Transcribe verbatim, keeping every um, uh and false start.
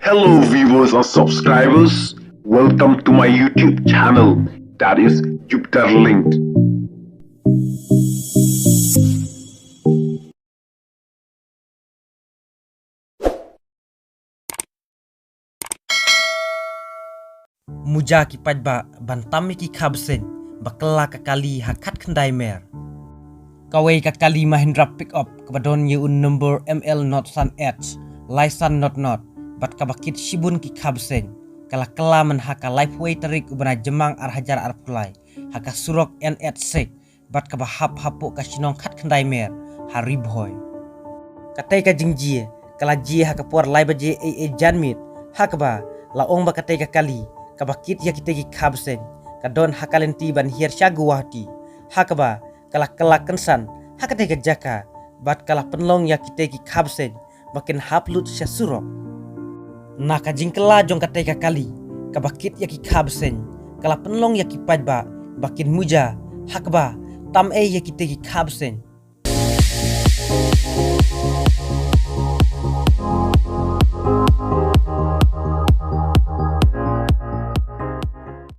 Hello viewers and subscribers, welcome to my YouTube channel, that is Jupiter Linked. Muja ki paidbah ban tam ïa ki kha bseiñ ba kylla ka kali ha khatkhyndai mer. Kawei ka kali Mahindra Pickup kaba don ïa u number M L not san H lai san not not bad kaba kit shibun ki kha bseiñ, ka la kylla mynha ka laiphew tarik u bnai Jymmang ar hajar arphew lai ha ka surok N H six bad kaba hap hapoh ka shnong khatkhyndai mer ha Ri Bhoi. Katei ka jingjia ka la jia ha ka por lai baje eiei janmiet, ha kaba la ong ba katei ka kali kaba kit ïa kitei ki kha bseiñ ka don ha ka lynti ban hiar sha Guwahati, ha kaba ka la kylla kynsan ha katei ka jaka bad ka la pynlong ïa kitei ki kha bseiñ ba kin hap lut sha surok. Na ka jingkylla jong katei ka kali kaba kit ïa ki kha bseiñ, ka la pynlong ïa ki paidbah ba kin muja, ha kaba tam ei ïa kitei ki kha bseiñ